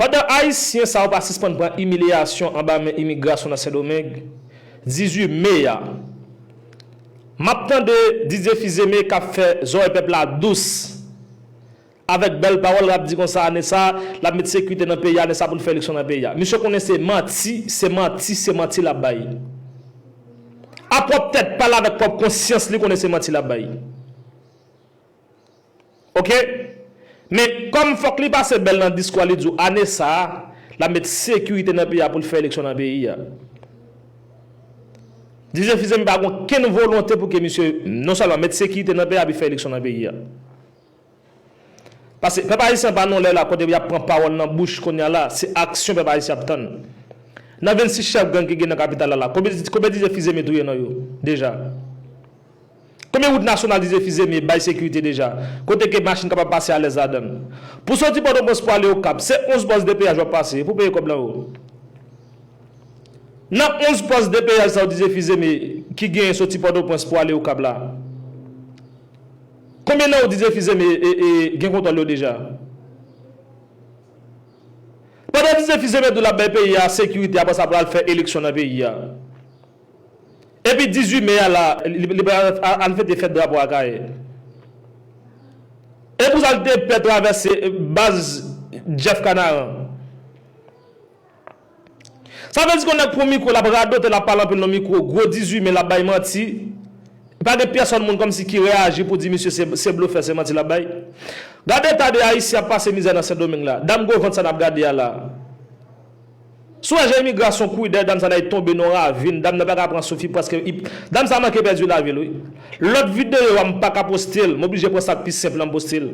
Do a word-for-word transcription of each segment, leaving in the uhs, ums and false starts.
Pandan Ayisyen sa yo pa sispann pran imilyasyon anba men imigrasyon nan Sendomeng, dizuit me a, m ap tande Didier Fils-Aimé k ap fè zòrèy pèp la dous. Avèk bèl pawòl, l ap di konsa, ane sa, l ap met sekirite nan peyi a, ane sa pou l fè eleksyon nan peyi a. Misye konnen se manti, se manti, se manti l ap bay. A pwòp tèt pa l, avèk pwòp konsyans li, konnen se manti l ap bay. Oke? Men kòm fòk li pase bèl nan diskou a, li di w ane sa a, l ap met sekirite nan peyi a pou l fè eleksyon nan peyi a. Didier Fils-Aimé pa gen okenn volonte pou ke misye non sèlman met sekirite nan peyi a, epi fè eleksyon nan peyi a. Paske pèp ayisyen pa nan lè la kote y ap pran pawòl nan bouch kounye a la, se aksyon pèp ayisyen ap tann. Nan vennsis chèf gang ki gen nan kapital la la, konbyen, konbyen Didier Fils-Aimé touye nan yo deja? Konbyen wout nasyonal Didier Fils-Aimé bay sekirite deja? Kote ke machin kapab pase alèz ladan l? Pou soti Pòtoprens pou ale Okap, se onz pòs depeyaj w ap pase pou peye kòb lan yo. Nan onz pòs depeyaj sa yo Didier Fils-Aimé ki genyen soti Pòtoprens pou ale Okap la, konbyen nan yo Didier Fils-Aimé e, e, gen kontwòl yo deja? Pandan Didier Fils-Aimé di w l ap bay peyi a sekirite, apre sa pou l al fè eleksyon nan peyi a. Epi dizuit me a la, li, li pral al, al fete fèt drapo Akayè. E pou sa l te pè travèse baz Jeff Canaran. Sa vle di ke yon nèg pran mikwo, l ap radote, l ap pale anpil nan mikwo, gwo dizuit me, l ap bay manti. Pa gen pèsòn moun kòmsi ki reyaji pou di misye se, se blofè, se manti l ap bay. Gade eta de Ayisyen ap pase mizè nan Sendomeng la. Dam gwo vant sa n ap gade a la. Si w wè jan imigrasyon kouri dèyè dam sa la, li tonbe nan yon ravin, dam nan pa ka pran souf, li prèske, li, dam sa manke pèdi lavi l, wi. Lòt videyo a, m pa ka poste l, m oblije pran sa k pi senp lan, m poste l.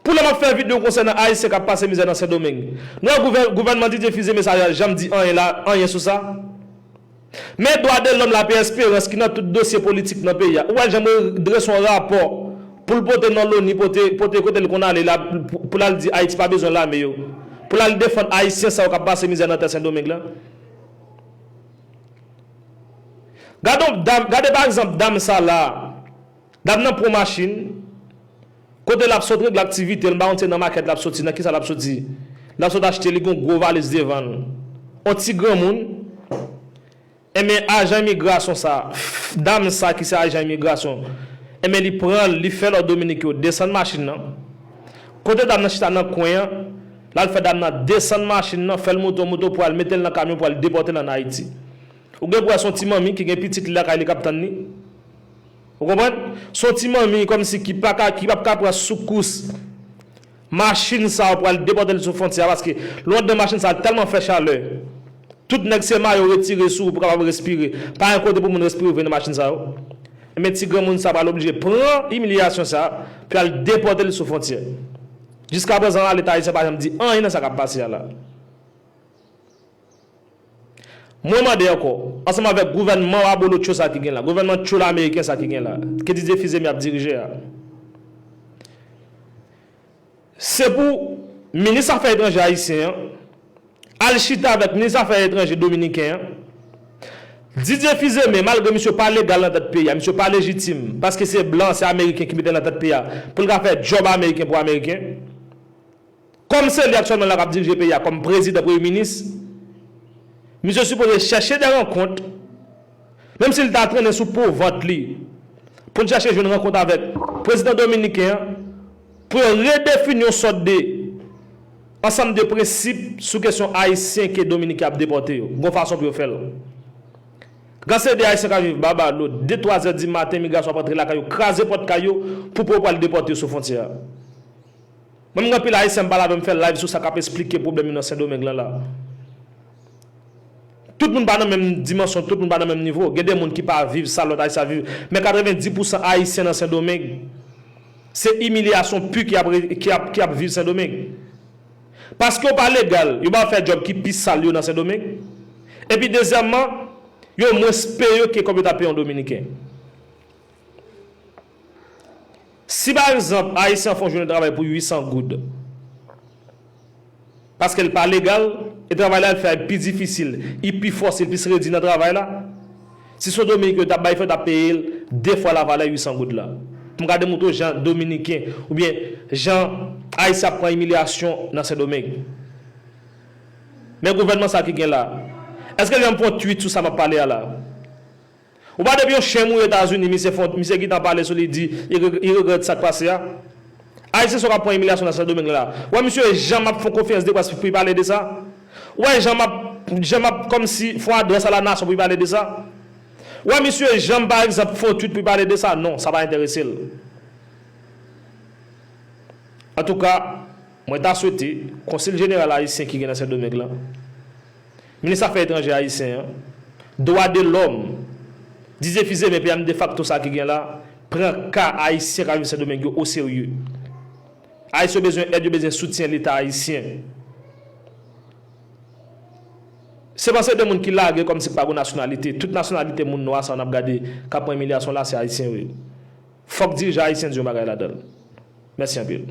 Pou lè m ap fè videyo konsènan Ayisyen k ap pase mizè nan Sendomeng, nou wè gouvè-, gouvènman Didier Fils-Aimé sa janm di anyen la, anyen sou sa? Men dwa de lòm la, Pierre Espérance, ki nan tout dosye politik nan peyi a. Ou wè l janm drese yon rapò pou l pote nan loni, pote, pote kote l konn ale la, pou, pou l al di Ayiti pa bezwen lame yo. Pou l al defann Ayisyen sa yo k ap pase mizè nan tè Sendomeng lan. Gade yon dam, gade pa egzanp dam sa la. Dam nan pran machin, kote l ap sot regle aktivite l, m pa konn se nan makèt l ap soti, nan kisa l ap soti. L ap sot achte, li gen yon gwo valiz devan l. On ti granmoun, enben, ajan imigrasyon sa, dam sa ki se ajan imigrasyon, enben, li pran l, li fè lòt Dominik yo desann machin nan. Kote dam nan chita nan kwen an, l al fè dam nan desann machin nan, fè l monte yon moto pou al mete l nan kamyon pou al depòte l ann Ayiti. Ou gen pou wè se yon ti manmi ki gen pitit li lakay li k ap tann li. Ou konprann? Se yon ti manmi kòmsi ki pa ka, ki p ap ka pran soukous machin sa yo pou al depòte l sou fwontyè a, paske lè w anndan machin sa a, l tèlman fè chalè. Tout nèg se mayo retire sou ou pou kapab respire. Pa gen kote pou moun respire vre nan machin sa yo. Enben, ti granmoun sa pral oblije pran imilyasyon sa pou y al depòte l sou fwontyè. Jiskaprezan la, Leta ayisyen pa janm di anyen nan sa k ap pase a la. Mwen mande ankò, ansanm avèk gouvènman abolotcho sa ki gen la, gouvènman tchòl ameriken sa ki gen la, ke Didier Fils-Aimé ap dirije a, se pou minis afè etranje ayisyen an al chita avèk minis afè etranje dominiken an. Didier Fils-Aimé, malgre misye pa legal nan tèt peyi a, misye pa lejitim, paske se blan, se ameriken ki mete l nan tèt peyi a, pou l ka fè djòb ameriken pou ameriken. Kòm se li aktyèlman la k ap dirije peyi a kòm prezidan, premye minis, misye sipoze chèche de rankont, menm si l ta trennen sou po vant li, pou l chache jwenn rankont avèk prezidan dominiken an, pou yo redefini yon sòt de ansanm de prensip sou kesyon ayisyen ke dominiken ap depòte yo. Gon fason pou yo fè l. Gade se de ayisyen k ap viv Babalo, de, twa zè di maten, imigrasyon ap rantre lakay yo, kraze pòt kay yo, pou pou yo pral depòte yo sou fwontyè a. Mwen, m gen anpil ayisyen m pale avè m fè live sou sa k ap esplike pwoblèm yo nan Sendomeng lan la. Tout moun pa nan menm dimansyon, tout moun pa nan menm nivo. Gen de moun ki pa viv sa lòt ayisyen ap viv. Men katrevenndis pousan ayisyen nan Sendomeng, se imilyasyon pi ki ap re-, ki ap, ki ap viv Sendomeng. Paske yo pa legal, yo pa fè djòb ki pi sal yo nan Sendomeng. Epi dezyèmman, yo mwens peye ke kòb yo ta peye yon dominiken. Si pa egzanp, ayisyen an fè yon jounen travay pou uit san goud, paske l pa legal, e travay la l fè a pi difisil, li pi fòse, li plis redi nan travay la. Si se yon dominiken yo t ap bay, fò yo t ap peye l de fwa lavalè uit san goud la. Pou m ka demontre w jan dominiken, oubyen jan Ayisyen ap pran imilyasyon nan Sendomeng. Men gouvènman sa ki gen la, èske l janm fè yon tweet sou sa m ap pale a la? Ou pa depi yon chen mouri Etazini, misye fè, misye gentan pale sou li, di li reg- li regrèt sa k pase a? Ayisyen sa k ap pran imilyasyon nan Sendomeng la. Ou wè misye janm ap fè yon konferans de près pou li pale de sa? Ou wè janm ap, janm ap kòmsi fè yon adrès a la nasyon pou li pale de sa? Ou wè misye janm pa egzanp fè yon tweet pou li pale de sa? Non, sa pa enterese l. Antouka, mwen ta swete Konsil Jeneral Ayisyen ki gen nan Sendomeng lan, Minis Afè Etranjè Ayisyen an, Dwa de Lòm, dize fize men P M defakto sa ki gen la, pran ka Ayisyen k ap viv Sendomeng yo oserye. Ayisyen yo bezwen èd, yo bezwen soutyen Leta Ayisyen. Se pa se de moun ki lage kòmsi pa gon nasyonalite. Tout nasyonalite moun nwa sa n ap gade k ap pran imilyasyon la, se Ayisyen yo ye. Fòk dirijan ayisyen di yon bagay ladan l. Mèsi anpil.